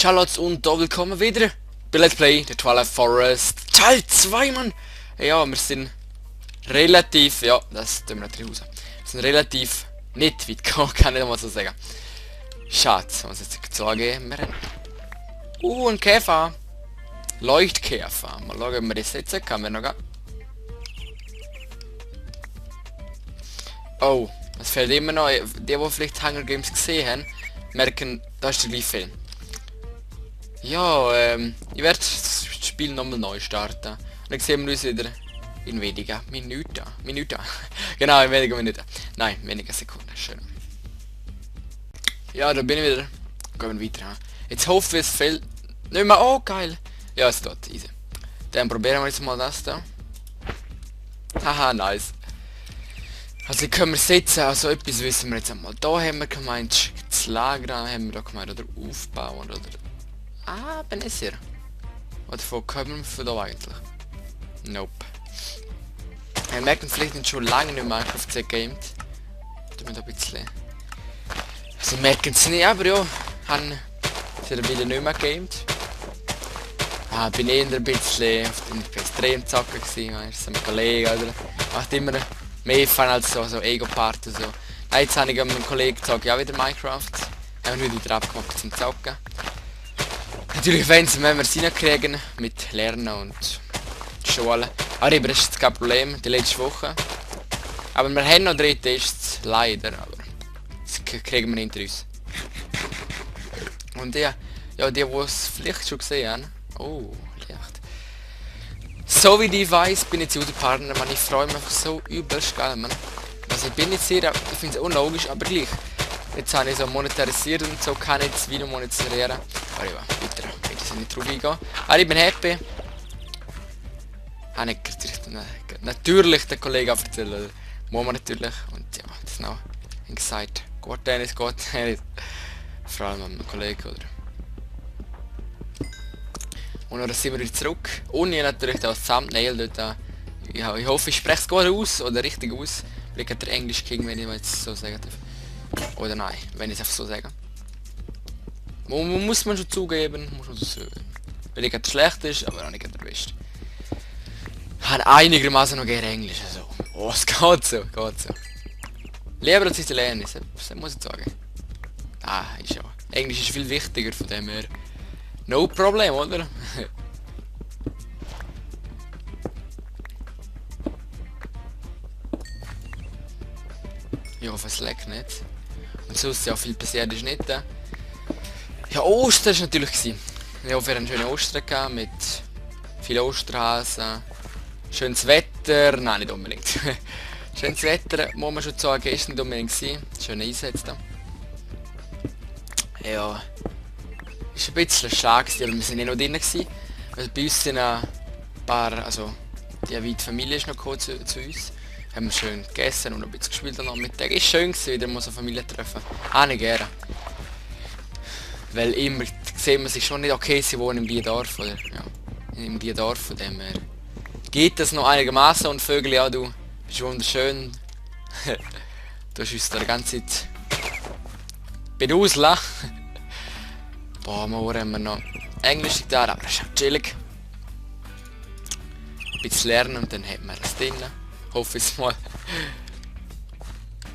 Charlotte und da willkommen wieder bei Let's Play The Twilight Forest Teil 2, Mann! Ja, wir sind relativ, ja, das tun wir nicht raus. Wir sind relativ nicht weit gekommen, kann ich mal so sagen. Schade, was jetzt sagen, wir haben... ein Käfer! Leuchtkäfer. Mal schauen, ob wir das setzen kann, wir noch gar... Oh, es fehlt immer noch, die vielleicht Hunger Games gesehen haben, merken, da ist der gleiche Film. Ja, ich werde das Spiel nochmal neu starten. Und dann sehen wir uns wieder in wenigen Minuten. Genau, in wenigen Minuten. Nein, weniger Sekunden. Schön. Ja, da bin ich wieder. Gehen wir weiter. Ha? Jetzt hoffe ich, es fehlt nicht mehr. Oh, geil. Ja, es geht. Easy. Dann probieren wir jetzt mal das da. Haha, nice. Also können wir setzen, also etwas wissen wir jetzt einmal. Da haben wir gemeint, das Lager haben wir da gemeint, oder aufbauen, oder... Ah, bin ich hier. Oder von kommen wir von da eigentlich? Nope. Wir merken vielleicht nicht schon lange nicht Minecraft gamed. Da ein bisschen. Also merken es nicht, aber ja, haben sie wieder nicht mehr gamed. Ah, bin ich ein bisschen auf den extrem zacken gewesen, weißt du, mit Kollegen oder. Macht immer mehr Fun als so Ego-Part und so. Nein, jetzt habe ich mit einem Kollegen gesagt, ja wieder Minecraft. Haben wir wieder abgemacht zum Zocken. Natürlich wenn wir es reinkriegen mit Lernen und Schule. Aber eben, das ist kein Problem, die letzte Woche. Aber wir haben noch 3 Tests, leider, aber das kriegen wir hinter uns. Und ja, die es vielleicht schon gesehen haben. Oh, Licht. So wie ich weiß, bin ich jetzt unser Partner, man. Ich freue mich einfach so übelst geil, man. Also ich bin jetzt hier, ich finde es unlogisch, aber gleich. Jetzt habe ich so monetarisiert und so kann ich das Video monetarisieren. Aber ja, weiter, bitte nicht drauf eingehen. Aber ich bin happy. Habe ich natürlich den Kollegen erzählen. Muss man natürlich. Und ja, das noch gesagt. Gut Tennis, gut Tennis. Vor allem mit meinem Kollegen, oder? Und dann sind wir wieder zurück. Und ich natürlich das Thumbnail dort. Ja, ich hoffe, ich spreche es gut aus oder richtig aus. Vielleicht hat der Englisch King, wenn ich jetzt so sagen darf. Oder nein, wenn ich es einfach so sage. Muss man schon zugeben, muss man so sagen. Weil ich schlecht ist, aber auch nicht der Beste. Ich habe einigermaßen noch gerne Englisch, also. Oh, es geht so, geht so. Lieber als Italienisch, das muss ich sagen. Ah, ist ja. Englisch ist viel wichtiger, von dem her. No problem, oder? Ich hoffe, es leckt nicht. Und sonst ja viel passiert ist nicht. Ja, Ostern war natürlich gewesen. Ich hoffe, wir haben schöne Ostern gehabt mit vielen Osterhasen. Schönes Wetter, nein, nicht unbedingt. Schönes Wetter, muss man schon sagen, ist nicht unbedingt gewesen. Schöne Einsätze da. Ja, ist ein bisschen schade gewesen, aber wir sind nicht noch drin gewesen. Weil bei uns sind ein paar, also die weite Familie ist noch gekommen zu uns. Haben wir schön gegessen und ein bisschen gespielt am Nachmittag. Ist schön gewesen, wieder mal so Familie treffen. Auch nicht gerne. Weil immer sehen wir sich schon nicht, okay, sie wohnen im Biedorf, oder? Ja, im Biedorf, von dem her. Geht das noch einigermaßen und Vögel, ja, du bist wunderschön. Du hast uns da die ganze Zeit beduseln. Boah, morgen haben wir noch Englisch da, aber das ist auch chillig. Ein bisschen lernen und dann hat man das drin. Hoffe ich mal.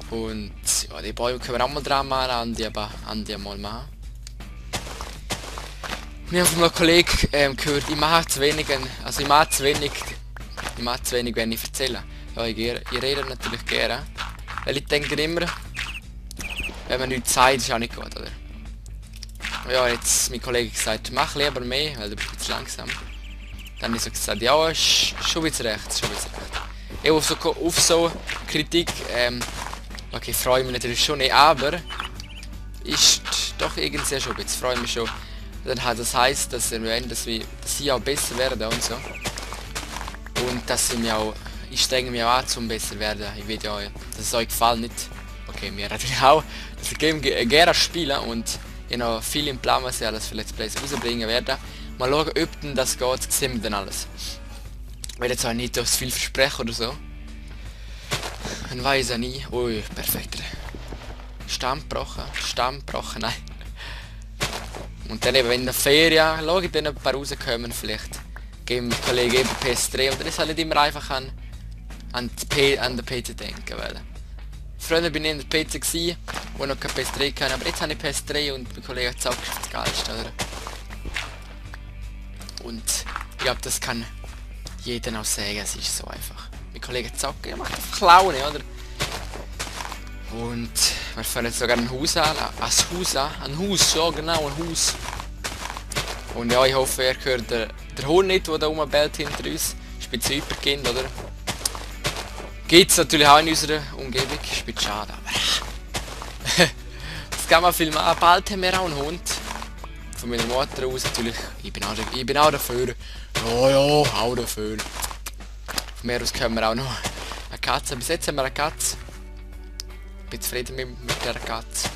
Und ja, die Bäume können wir auch mal dran machen, Andi mal machen. Ich habe von einem Kollegen gehört, ich mache zu wenig, wenn ich erzähle. Ja, ich rede natürlich gerne. Weil ich denke immer, wenn man nichts sagt, ist auch nicht gut, oder? Ja, jetzt mein Kollege gesagt, mach lieber mehr, weil du bist jetzt langsam. Dann habe ich so gesagt, ja, schon wieder recht, schon wieder recht. Ich auf so Kritik, okay, freue mich natürlich schon nicht, aber ist doch irgendwie schon ein bisschen, freue mich schon. Dann hat das heißt, dass sie auch besser werden und so. Und dass sie mir auch, ich strenge mich auch an zum besser werden. Ich will ja, dass es euch gefällt nicht. Okay, mir natürlich auch, dass ich Game gerne spielen und ich noch viel im Plan, was ich alles für Let's Plays rausbringen werde. Mal schauen, ob denn das geht, sehen wir dann alles. Ich will jetzt auch nicht das viel versprechen oder so. Man weiß ja nie. Ui, perfekt. Stamm gebrochen, nein. Und dann eben in der Ferien, schaue ich dann ein paar rauskommen, vielleicht geben die Kollegen eben PS3 und dann ist halt nicht immer einfach an den PC denken, weil früher bin ich in der PC gsi, wo noch kein PS3 kann, aber jetzt habe ich PS3 und mein Kollege zockt das Geilste, oder? Und ich glaube, das kann jeder auch sagen, es ist so einfach. Mein Kollege zockt, er macht einfach Laune, oder? Und wir fahren jetzt sogar ein Haus an, ein Haus, ja genau, ein Haus. Und ja, ich hoffe, ihr hört der Hund nicht, der da rumbellt hinter uns. Ist ein bisschen übergehend, oder? Gibt es natürlich auch in unserer Umgebung, ist ein bisschen schade, aber das kann man viel machen. Bald haben wir auch einen Hund. Von meiner Mutter aus natürlich, ich bin auch dafür. Ja, auch dafür. Von mir aus können wir auch noch eine Katze. Bis jetzt haben wir eine Katze. Ich bin zufrieden mit der Katze.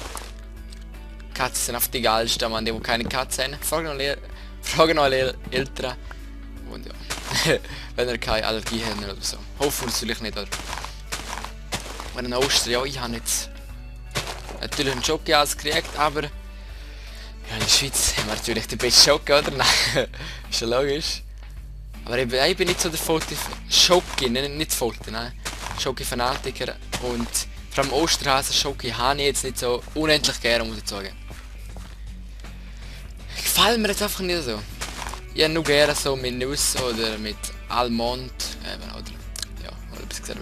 Katzen sind auf die geilsten, man, die keine Katze haben. Fragen noch Eltern. Und ja, wenn ihr keine Allergie habt oder so. Hoffen natürlich nicht, oder? Und in Ostern, ja, ich habe jetzt natürlich einen Schoki gekriegt, aber ja, in der Schweiz haben wir natürlich den besten Schoki, oder? Nein, ist ja logisch. Aber ich bin nicht so der Schoki, nicht Foto, nein. Schoki-Fanatiker und vor allem Osterhasen-Schoki habe ich jetzt nicht so unendlich gerne, muss ich sagen. Gefällt mir jetzt einfach nicht so. Ich habe nur gerne so mit Nuss oder mit Almond, oder, ja, oder bis gesagt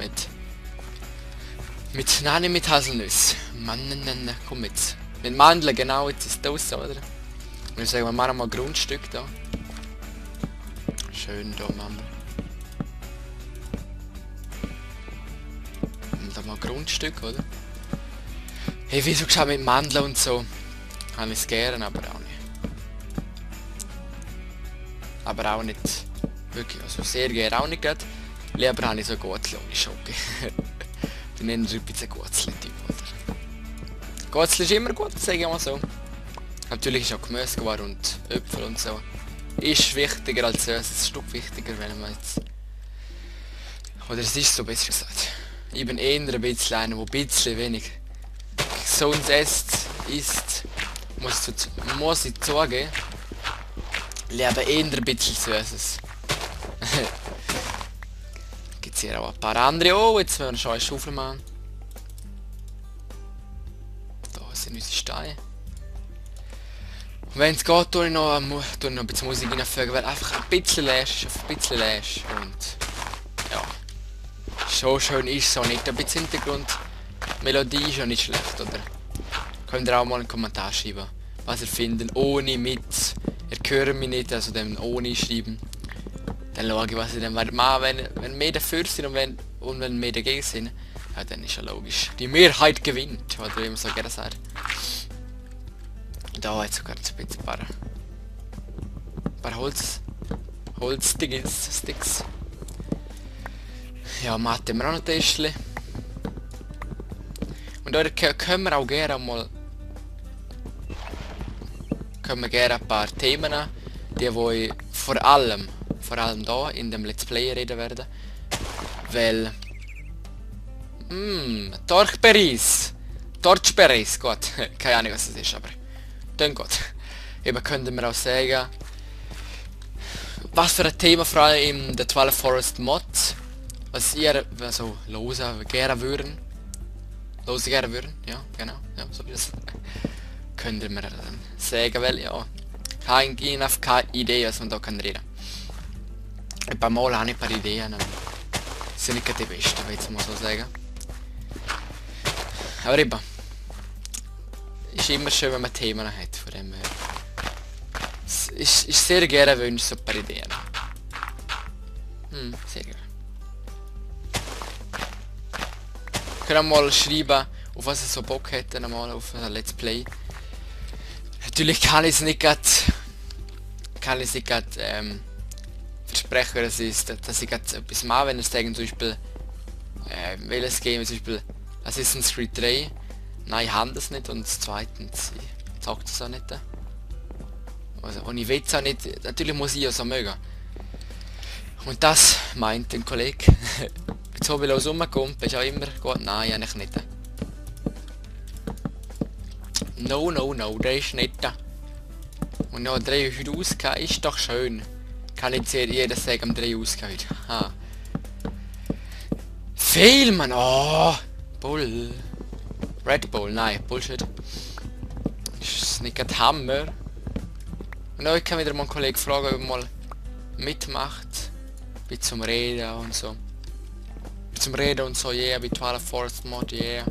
nein, nicht mit Haselnüsse. Mann, komm jetzt. Mit Mandeln, genau, jetzt ist das, oder? Und ich sage, wir machen mal ein Grundstück da. Schön da, Mann. Und da mal ein Grundstück, oder? Hey, wieso geschaut mit Mandeln und so? Habe ich es gerne, aber auch nicht. Aber auch nicht wirklich, also sehr gerne auch nicht gerade. Lieber habe ich so Gutzli ohne Schoki. Ich bin eher ein bisschen Gutzli-Typ, oder? Gutzli ist immer gut, sage ich mal so. Natürlich ist auch Gemüse und Äpfel und so. Ist wichtiger als Süß, ein Stück wichtiger, wenn man jetzt... Oder es ist so, besser gesagt. Ich bin eher ein bisschen einer, der ein bisschen wenig gesund isst. Muss ich zugeben. Lieber eher ein bisschen Süßes. Gibt's hier auch ein paar andere. Oh, jetzt müssen wir schon eine Schaufel machen. Da sind unsere Steine. Und wenn es geht, tue ich noch ein bisschen Musik reinfügen, weil einfach ein bisschen läsch ist, und ja. So schön ist es auch nicht. Ein bisschen Hintergrundmelodie ist ja nicht schlecht, oder? Könnt ihr auch mal einen Kommentar schreiben, was ihr findet, ohne mit. Ihr hört mich nicht, also dann ohne schreiben. Dann schaue ich, was ich dann machen, wenn mehr dafür sind und wenn mehr dagegen sind. Ja, dann ist ja logisch. Die Mehrheit gewinnt, oder wie man so gerne sagt. Da hat sogar ein bisschen ein paar Holzsticks. Ja, Mathe haben wir auch noch Täschchen. Und da können wir auch gerne mal ein paar Themen an, die wo ich vor allem da in dem Let's Play reden werden. Weil Torchberis, gut, keine Ahnung was das ist, aber dann gut. Eben könnten wir auch sagen, was für ein Thema vor allem in der Twilight Forest Mod, was ihr also hören gerne würden, ja genau, ja so ist es. Könnten wir dann sagen, weil ja, ich habe keine Idee, was man da kann reden. Ein paar Mal habe ich ein paar Ideen, aber sind nicht die besten, wenn ich mal so sagen. Aber eben, ist immer schön, wenn man Themen hat, von dem her. Es ist sehr gerne wünscht, so ein paar Ideen. Sehr gerne. Können mal schreiben, auf was ihr so Bock hätten, einmal auf ein Let's Play. Natürlich kann ich es nicht gerade versprechen, dass ich etwas mache, wenn es sagen zum Beispiel welches Game, zum Beispiel Assassin's Creed 3. Nein, ich habe das nicht, und zweitens, ich zocke das auch nicht. Also, und ich will es auch nicht, natürlich muss ich es auch mögen. Und das meint ein Kollege. So wie er rumkommt, ist auch immer gut, nein, eigentlich nicht. No, der ist nicht da. Und noch 3 heute ausgehen ist doch schön. Kann jetzt jeder sagen, am 3 ausgehen heute. Haha. Fail, Mann! Oh! Bull. Red Bull, nein, Bullshit. Ist nicht gerade Hammer. Und heute kann wieder mal einen Kollegen fragen, ob er mal mitmacht. Wie zum Reden und so. Wie zum Reden und so, yeah, wie Twilight Forest Mod, yeah.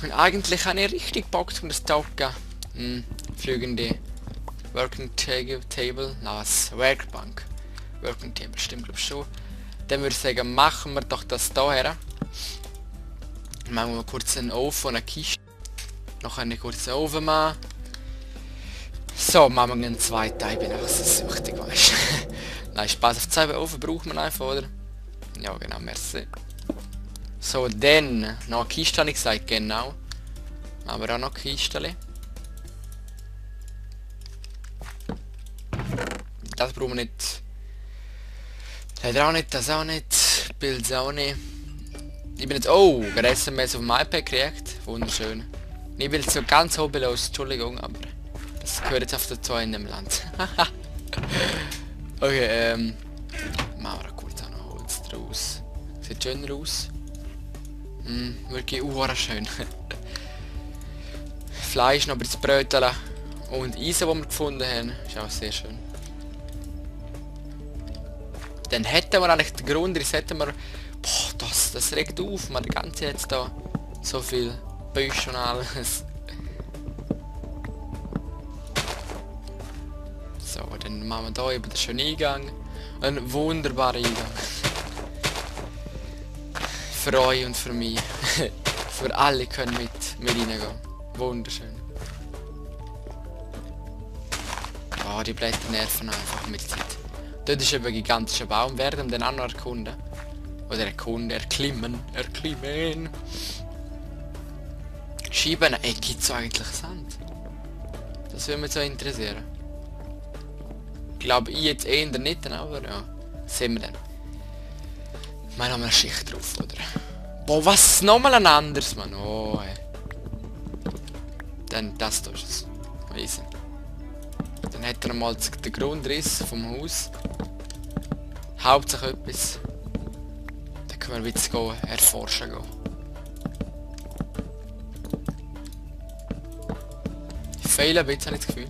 Und eigentlich habe ich richtig Bock um das Talken. Flügende Working Table, was? Werkbank. Working Table, stimmt glaube ich schon. Dann würde ich sagen, machen wir doch das da her. Machen wir kurz einen Ofen und eine Kiste. Noch eine kurze Ofen machen. So, machen wir einen zweiten Teil, bin auch so süchtig, weißt du. Nein, Spaß, auf 2 Ofen braucht man einfach, oder? Ja, genau, merci. So, dann, noch eine Kiste habe ich gesagt, genau. Aber auch noch Kiste. Das brauchen wir nicht. Leider auch nicht, das auch nicht. Bild auch nicht. Ich bin jetzt... Oh, gerade SMS auf dem iPad gekriegt. Wunderschön. Ich bin jetzt so ganz hobbylos, Entschuldigung, aber... Das gehört jetzt auf der 2 in dem Land. Okay, machen wir kurz auch noch Holz draus. Sieht schöner aus. Wirklich schön. Fleisch noch ein bisschen Bröteln. Und Eisen, das wir gefunden haben. Ist auch sehr schön. Dann hätten wir eigentlich den Grundriss, hätten wir... Boah, das regt auf, man, der ganze jetzt da so viel Büsche und alles. So, dann machen wir hier eben den schönen Eingang. Ein wunderbarer Eingang. Für euch und für mich. Für alle können mit reingehen. Wunderschön. Oh, die Blätter nerven einfach mit Zeit. Dort ist eben ein gigantischer Baum, werden wir den auch noch erkunden. Oder erklimmen. Scheiben, ey, gibt's so eigentlich Sand? Das würde mich so interessieren. Glaube ich jetzt eher nicht, aber ja. Sehen wir dann. Ich meine, haben wir eine Schicht drauf, oder? Boah, was? Nochmal ein anderes, Mann. Oh, ey. Dann das da ist es. Easy. Dann hat er mal den Grundriss vom Haus. Hauptsächlich etwas. Dann können wir jetzt erforschen gehen. Ich fehle ein bisschen, habe ich das Gefühl.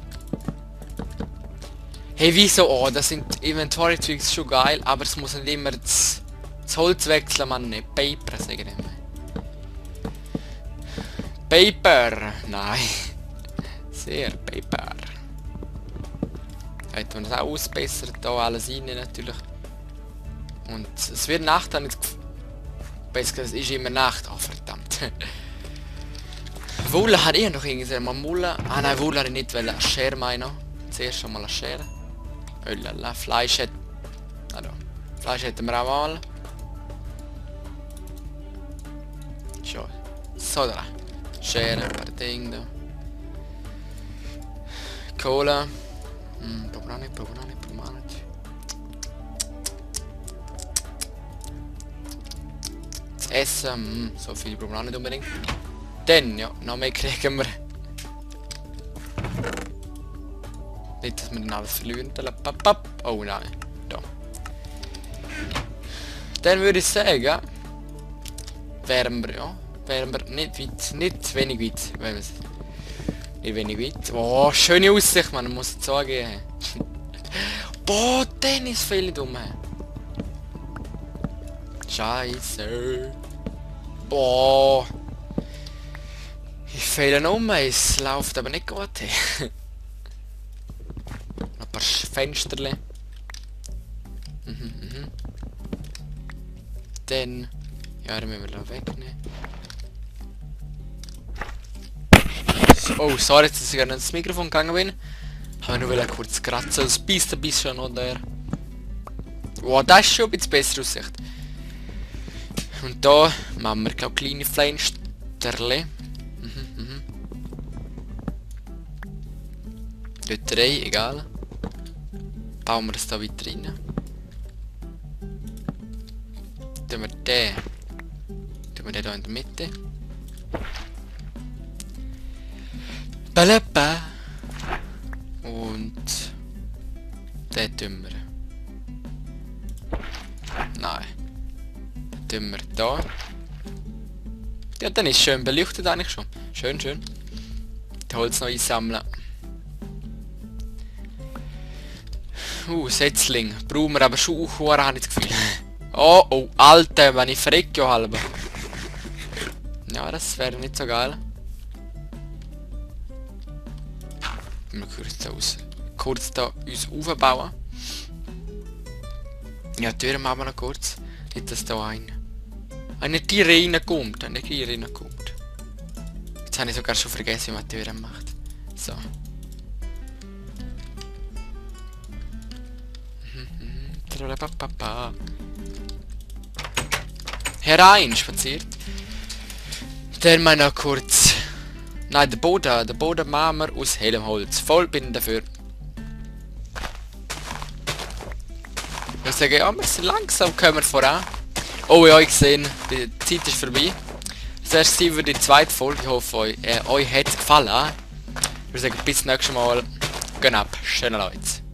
Hey, wieso? Oh, das sind Inventory-Tricks schon geil, aber es muss nicht immer das Holz wechseln, man, nicht Paper, sagen wir. Paper! Nein. Sehr Paper. Hätte man das auch ausbessert, da alles rein natürlich. Und es wird Nacht, dann besser, es ist immer Nacht. Oh verdammt. Wolle hat noch irgendwie mal Mulle. Ah nein, Wolle habe ich nicht, weil eine Schere meine. Zuerst schon mal eine Schere. Oh lala, Fleisch hat... Also, Fleisch hätten wir auch mal. Schon. So da. Schere, ein paar Dinge da. Cola. Probier nicht. Das Essen, so viel brauchen wir auch nicht unbedingt. Dann, ja, noch mehr kriegen wir. Nicht, dass wir dann alles verlieren. Oh nein, da. Dann würde ich sagen, wären wir nicht wenig weit. Nicht wenig weit. Oh, schöne Aussicht, man muss es sagen. Boah, Tennis fehlt um. Scheiße. Boah. Ich fehle um, es läuft aber nicht gut. Noch ein paar Fensterle. Dann... Ja, dann müssen wir da wegnehmen. Oh, sorry, dass ich gerade ins Mikrofon gegangen bin. Aber nur kurz kratzen, das beißt ein bisschen noch der. Wow, das ist schon ein bisschen bessere Aussicht. Und da machen wir, glaube ich, kleine Fensterle. Dort 3, egal. Bauen wir das da weiter rein. Tun wir den. Tun wir den da in der Mitte. Leppe. Und... den tun wir. Nein. Den tun wir da. Ja, dann ist schön beleuchtet eigentlich schon. Schön, schön. Die Holz noch einsammeln. Setzling. Brauchen wir aber schon auch, habe ich das Gefühl. Oh, oh, Alter, wenn ich verrecke ja halber. Ja, das wäre nicht so geil. Wir kurz da uns aufbauen. Ja, die Tür machen wir noch kurz. Nicht, dass da eine Tier reinkommt. Eine Tier reinkommt. Jetzt habe ich sogar schon vergessen, wie man die Türen macht. So. Herein spaziert. Dann mal noch kurz. Nein, den Boden machen wir aus hellem Holz. Voll bin ich dafür. Ich sage, ja, wir sind langsam, kommen wir voran. Oh ja, ich sehe, die Zeit ist vorbei. Das war die zweite Folge. Ich hoffe, euch hat es gefallen. Ich würde sagen, bis zum nächsten Mal. Gehen ab. Schöne Leute.